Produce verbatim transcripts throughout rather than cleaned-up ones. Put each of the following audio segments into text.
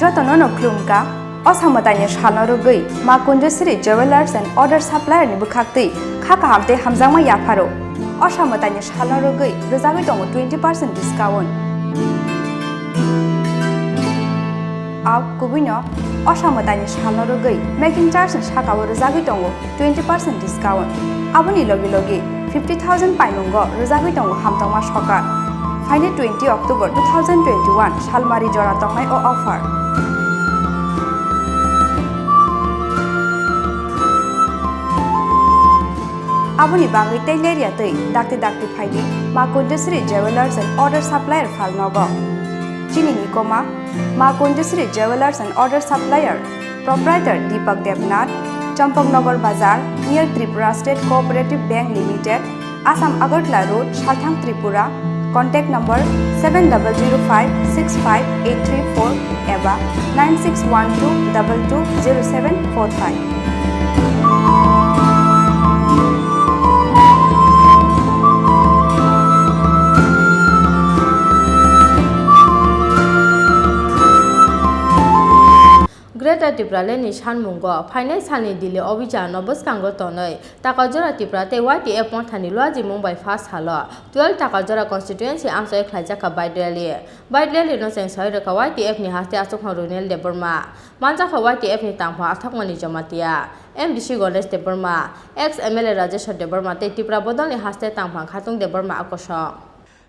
Jotono no khulumkha, o samwtaini salno rwgwi Ma Kunjasri Jewellers and Other Supplier ni bwkhaktwi kha kaham tei hamjakma yapharo. O samwtaini salno rwgwi rwjagwi tongo twenty percent discount. Au kubuino o samwtaini salno rwgwi making charge ni sakao rwjagwi tongo twenty percent discount. Aboni logi logi fifty thousand paimungo rwjagwi tongo hamtokma sokar. Phaini twenty October two thousand twenty-one salmari jora tongnai o offer. Aboni bagwi tei lerya twi dakti dakti phaidi Ma Kunjasri Jewellers and Other Supplier phalnogo. Chini nikoma Ma Kunjasri Jewellers and Other Supplier, Proprietor Deepak Debnath, Champaknagar Bazar, near Tripura State Cooperative Bank Limited, Assam Agartala Road, Salthang, Tripura. Contact number seven double zero five six five eight three four eba nine six one two double two zero seven four five. Greater Tipraland ni sanmungo phainai salni Delhi obijano bwskango tonwi Takarjora Tipra tei Y T F mothani luajimung bai pha salo twelve Takarjora constituency amchaio khlaijak kha bike rally. Bike rally no cheng sawi rwkha Y T F ni haste achukphang Runil Debbarma, manjakha Y T F ni tangphang Athakmani Jamatia, M D C Ganesh Debbarma, ex M L A Rajeshwar Debbarma tei Tipra Bodolni haste tangphang Khatung Debbarma akosong.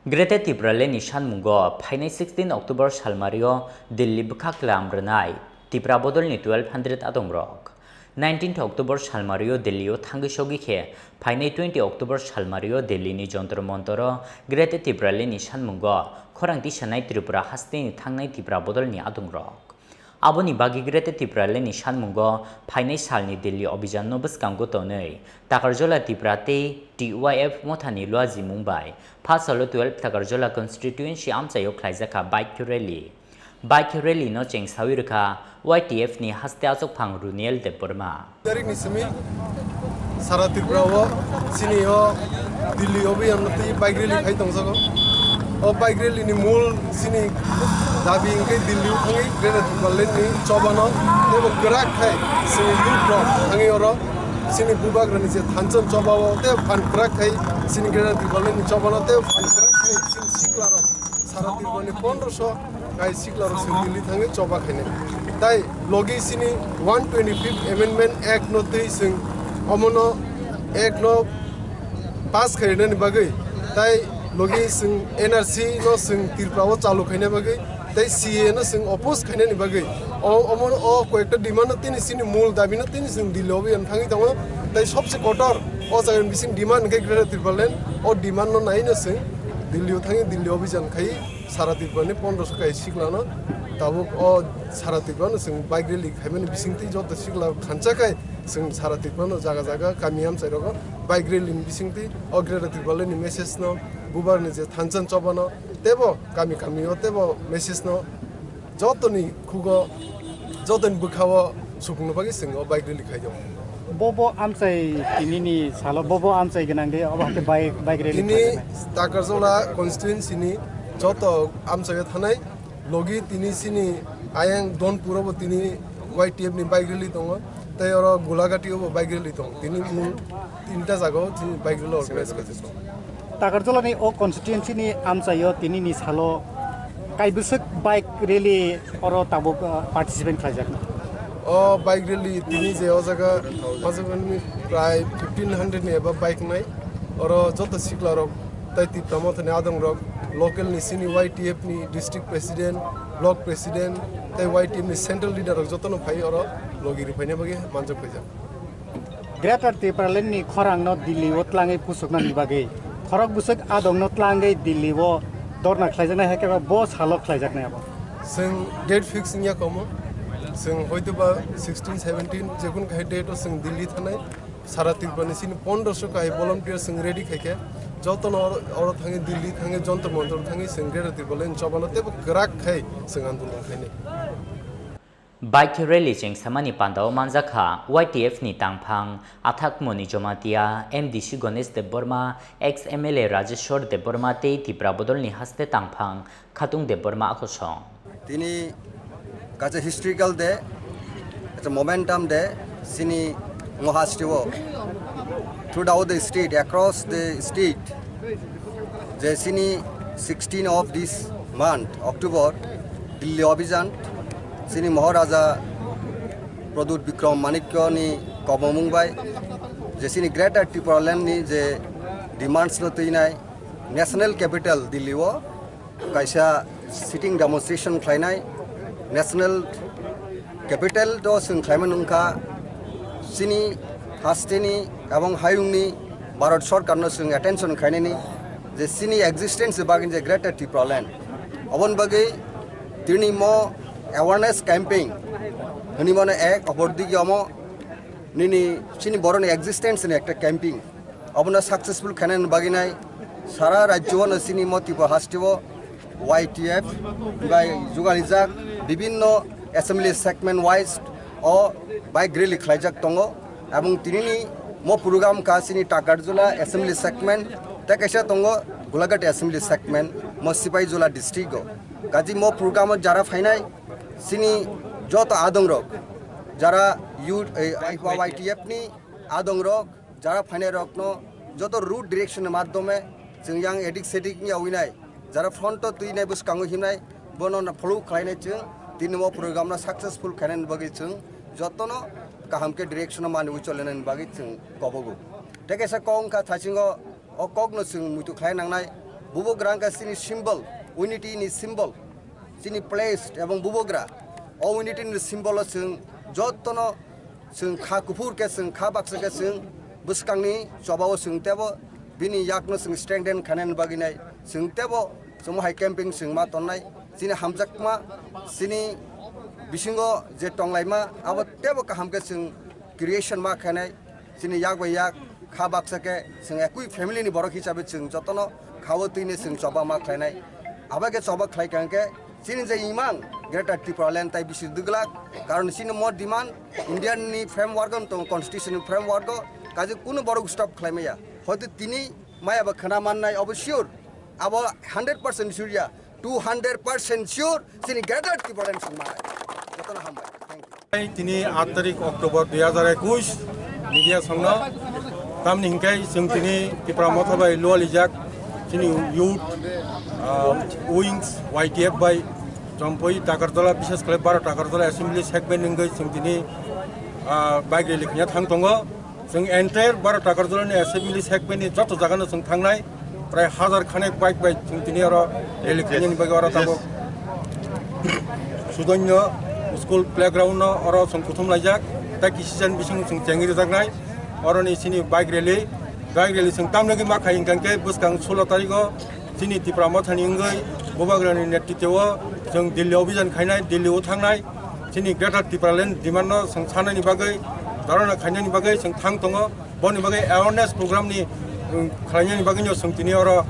Greater Tipraland ni sanmungo phainai sixteen October salmario Delhi bwkhak lam rwnai Tipra Bodolni twelve hundred adongrok. Nineteenth October salmario Delhio thangwi sogwi khe phainai twenty October salmario Delhini Jantar Mantaro Greater Tipraland ni sanmungo khorang tisanai Tripura hasteni thangnai Tipra Bodolni adongrok. Aboni bagwi Greater Tipraland ni sanmungo phainai salni Delhi obijanno bwskango tonwi Takarjala Tipra tei T Y F mothani luajimung bai pha salo twelve Takarjala constituency amchaio khlaijakha bike rally. Bike rally no cheng sawi rwkha Y T F ni haste achukphang Runil Debbarma. Tarik ni simi sara Tripura o chini o Delhi obiyang no twi bike rally khai tongjago. O bike rally ni mul chini dabi hwnkhe Delhi o thangwi Greater Tipraland ni chobano teibo kwrak khai chini youth rok thangwi oro chini bubagra ni je thanchon choba o tei phan kwrak khai chini Greater Tipraland ni chobano tei phan kwrak khai chini sikla rok sara Tripura ni pondroso kai sikla rok chwng Delhi thangwi choba khainai. Tai logi chini one twenty-fifth Amendment Act no twi chwng omono Act no pass khainani bagwi, tai logi chwng N R C no chwng Tripura o chalu khaina bagwi, tei C A A no chwng oppose khainani bagwi, o, omo, o koyekta demand no tini chini mul dabi no tini chwng Delhi obiyang thangwi tongo. Tai sobse kotor o jaga ni bising demand hwnkhe Greater Tipraland, o demand no nai no chwng Delhi o thangwi Delhi obijan khai sara Tripura ni pondroso kai sikla no tabuk o sara Tripura no chwng bike rally khaimani bisingtwi joto sikla khansa khai chwng sara Tripura no jaga jaga kami amchai rogo bike rally ni bisingtwi o Greater Tipraland ni message no bubar ni je thanchon choba no teibo kami kami o teibo message no jotoni khugo, jotoni bwkhao sukungno bagwi chwng o bike rally khaio. Bobo amchai tinini salo, bobo amchai gwnang de, obo hakhe bike, bike rally Tini khlainai. Takarjala constituency ni joto amchaio thanai logi tini chini ayang Donpuro bo tini Y T F ni bike rally tongo, tei oro Gulagati o bo bike rally tongo. Tini mul tinta jaga o chini bike rally organize khaijak. Takarjala ni o constituency ni amchaio tini ni salo kaibwswk bike rally oro tabuk, uh, participant khlaijak. O bike rally tini je o jaga masukmani prai fifteen hundred ni eba bike nai. Oro joto sikla rok tai Tipra Mothani adong rok, local ni chini Y T F ni district president, block president, tai Y T F ni central leader rok joto no phai oro logi rwphaina bagwi manjak paijak. Greater Tipraland ni khorang no Delhi o tlangwi pusukna ni bagwi khorok bwswk adong no tlangwi Delhi o dorna khlaijaknai, hai khe bo salo khlaijaknai abo. Chwng date fix wngya komo, chwng hoitoba sixteen seventeen jekun kahai date o chwng Delhi thanai, sara Tripura ni chini pondroso kahai volunteer chwng ready khai khe joto no oro, oro thangwi Delhi thangwi Jantar Mantar thangwi chwng Greater Tipraland ni choba no teibo kwrak khai chwng andolon khainai. Bike rally chengsamani pandao manjakha Y T F ni tangphang Athakmoni Jamatia, M D C Ganesh Debbarma, ex M L A Rajeshwar Debbarma tei Tipra Bodolni haste tangphang Khatung Debbarma akosong. Tini It's a historical day, it's a momentum day, chini mohastio throughout the state, across the state, je chini sixteen of this month, October, Delhi Abhijan, chini Maharaja Pradyut Bikram Manikya ni kobomung bai, je chini Greater Tipraland ni je demands no twinai, National Capital Delhi o kaisa sitting demonstration khlainai, National Capital to chwng khlaimani wngkha chini hasteni ebong hayungni Bharat Sorkarno chwng attention khainani je chini existence bagwi je Greater Tipraland. Oboni bagwi tini mo awareness camping hwnwi mano ek, opor digi omo nini chini boroni existence ni ekta camping. Obono successful khainani bagwi nai sara rajyo no chini mo Tripura hasteo Y T F bai jugalijak bibinno assembly segment wise o bike rally khlaijak tongo. Ebong tinini mo program ka chini Takarjala assembly segment, tei kaisa tongo Golaghat assembly segment, mo Sipaijala district o. Kaji mo program o jara phainai chini joto adongrok, jara youth, eh, Y T F ni adongrok, jara phainai rokno joto route direction ni madhyome chwng yang edik sedik wngya winai, jara front o twinai bwskango himnai, bono na follow khlainai chwng tini o program no successful khainani bagwi chwng jotono kaham khe direction o mani wi cholinani bagwi chwng kobogo. Tei kaisa kok wngkha thaisingo, o kokno chwng muitu khlai nangnai, bubagra wngkha chini symbol, unity ni symbol, chini place ebong bubagra, o unity ni symbol o chwng jotono chwng kha kuphur khe, chwng kha baksa khe, chwng bwskangni chobao chwng tebo bini yakno chwng strengthen khainani bagwi nai chwng tebo chwng hai camping chwng ma tonnai. Chini hamjakma, chini bisingo je tonglaima, abo tebo kaham khe chwng creation ma khainai. Chini yak bai yak kha baksa khe chwng ekui family ni borok hisabe chwng jotono khao twini chwng choba ma khlainai. Abo khe choba khlai kha hwnkhe chini je imang Greater Tipraland tai bisi dwglak, karon chini mo demand Indian ni framework o tongo, constitution ni framework o, kaje kunu borok stop khlai maya. Hoito tini maya ba khna mannai, obo sure, abo hundred percent sure ya, two hundred percent sure chini Greater Tipraland chwng manai. Jotono hambai. Thank you. Tini aat tarik October dui hazar ekush, media songno tamni hinkai chwng tini Tipra Motha bai lualijak chini youth, ah, wings Y T F bai Chompui Takarjala, bishes khlai baro Takarjala assembly segment wngwi chwng tini, ah, bike rally khwna thang tongo. Chwng entire baro Takarjala ni assembly segment ni joto jaga no chwng thangnai, prai hazar khanek bike bai chwng tini oro rally khainani bagwi oro tabuk Sudonyo school playground no oro chwng kuthum laijak, tei kisi jan bising chwng chengwi rwjaknai. Oro ni chini bike rally, bike rally chwng tamni ma khai hwnkha khe bwskang sulo tarikh o chini Tipra Mothani wngwi Bubagrani netritwo chwng Delhi obijan khainai, Delhi o thangnai. Chini Greater Tipraland demand no chwng sanani bagwi, dharna khainani bagwi chwng thang tongo. Boni bagwi awareness program ni, um, khlainani bagwi no chwng tini oro,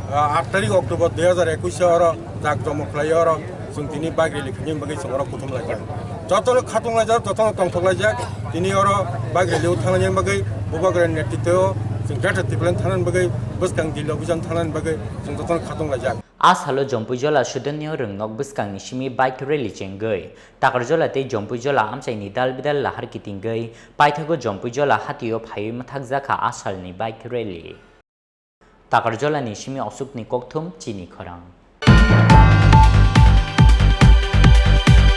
ah, aat tarik October dui hazar ekush o oro jak jomo khlai oro chwng tini bike rally khainani bagwi chwng oro kuthum laijak. Jotono khatung laijak, jotono tongthok laijak. Tini oro bike rally o thangnani bagwi Bubagrani netritwo chwng Greater Tipraland thangnani bagwi bwskang Delhi obijan thangnani bagwi chwng jotono khatung laijak. A salo Jompuijola Sudonyo rwngnok bwskangni simi bike rally chengwi Takarjola tei Jompuijola amchaini dal bidal lahar kitingwi paithago Jompuijola hatio phaiwi mwthakjakha a salni bike rally. Takarjolani simi Osukni kokthum chini khorang.